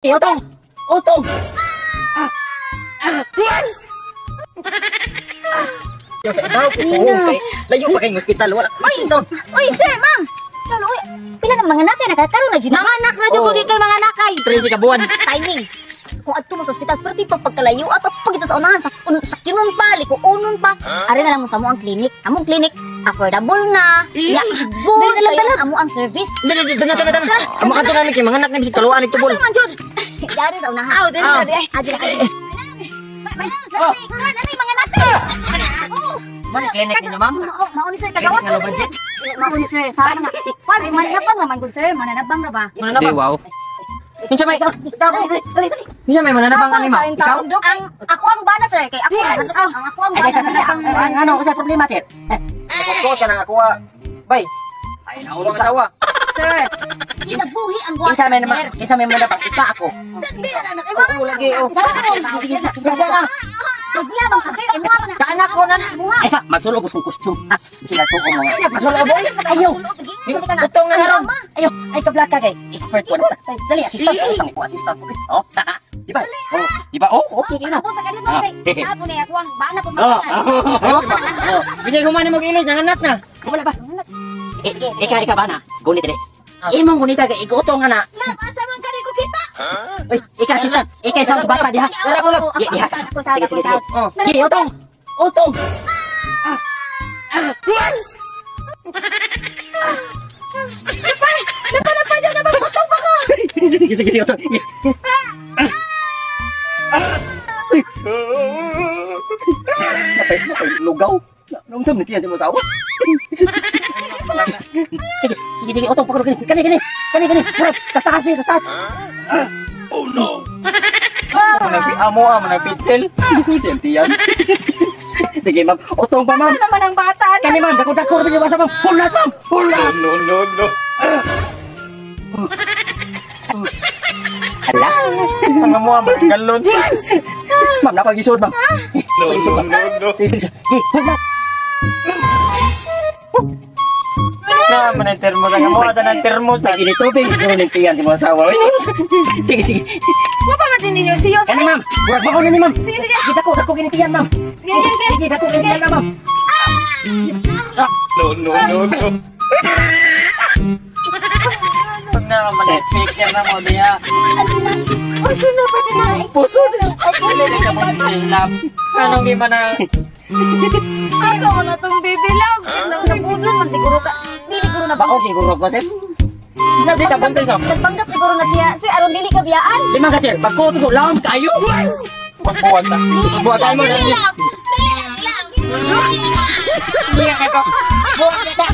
Eh, utong! Utong! Ah! Ah! Yung sa ibaw, ito, kay layo pa kayong hospital, wala. Uy! Uy, sir, ma'am! Lolo, uy, pila ng mga nakay nakakaroon na dyan. Mga anak na jud ko Oh. kay mga nakay. 13 ka buwan. Timing. Kung adto mo sa ospital, pero di pa pagkalayo ato pag sa unahan, sa, sa kinon pa, liko-unon pa. Ari na lang mo sa mo ang clinic. Among clinic, affordable na. Ya, good kayo ang amo ang service. Dali, dali, dali, dali, dali. Ang mga ato namin kay mga anak namin sa kaluan tubol. Asa man jud? Yari sa unahan. Aw, dali, Ah. dali. Adi na, adi. Ma'am, sir, kan ano yung mga nakay? Oh. Man, clinic ninyo, ma'am? Mao, mao ni sir, kagawas Clinic nga sir. low budget. Mao ni sir, sa nga. Kwan, mananabang raman gud sir, mananabang ra ba? Mananabang. Wow. Kinsa may Kinsa may mananabang ani, ma'am? Ikaw? Ang ako ang bana sir, kay ako ang ako ang Ay, bana. sa sa sa. Ang ano usa problema, sir? Ko ka nang ako ah. Bay. Ay, naulong asawa. Sir, ginabuhi ang guwapa Kinsa may naman, sir. kinsa may mananabang ika ako. Di na anak, mga Oo, lagi oh. Sige, Sige, sige. Problema ka sir, imo na. Kaanak ko nan. Ay sa, magsulo ko costume. Ah, sila to ko mga. Magsulo boy. Ayo. Utong na haron. Ayo, ay kablaka kay expert ko na. Ay, dali assistant ko sang ko assistant ko. Oh. Di ba? Oh, di ba? Oh, okay kay na. Abot na kadto kay. Ako ni ako ang bana po Oh. Oh. Oh. Bisag human mo gilis nanganak na. Wala ba? Sige, sige. Ika ika ba na? Gunit dire. Imong gunita kay igutong nga na. Ma'am, asa man kani ko kita? Uy, ika assistant. Ika sa bata diha. Wala ko lang. Diha. Sige, sige, sige. Oh, gi utong. Utong. Napa jud na utong pa ko. Sige, sige, sige, utong. Napay, napay, lugaw. Naunsa man tiyan sa mga asawa? Sige, sige, sige, utong pakaro kini. Kani, kani. Kani, kani. Murag, tataas ni, tataas. Oh no. Manang amo ah, manang pitsil. Susi ang tiyan. Sige, ma'am. Utong pa, ma'am. Asa naman ang bata na? Kani, ma'am. Dako, dako. Rin yung asa, ma'am. Hulat, ma'am. Hulat. No, no, no. Hala. Ang amo ah, manang galon. Ma'am, napagisod, ma'am. No, no, no, no. Sige, sige, sige. Hey, hulat. Na, manang termos. Ang amo ah, ng termos. Lagi ni tubig, siguro ng tiyan si mga asawa. Sige, sige. Wa pa man din ninyo siyo. Kani, ma'am. Murag mauna ni, ma'am. Sige, sige. Sige, dako, dako kinitiyan, ma'am. Sige, sige. Sige, dako kinitiyan na, ma'am. No, no, no, no. Pag na, manang speaker na mo diha. Uy, sino pa din na? Puso na. Dili ka mo love. Anong di man na Asa man na tong baby love? Nabudol man siguro ka. Dili siguro na Baog siguro ko, sir. Di ka buntis, no? Nagpanggap siguro na siya. Sir, aron dili ka biyaan. Lima ka, sir. Pagko, ko, lawom kayo. Pagbuhat na. Pagbuhat tayo mo. Dili lang. Dili lang. Hindi ka kaso. Buhat ka.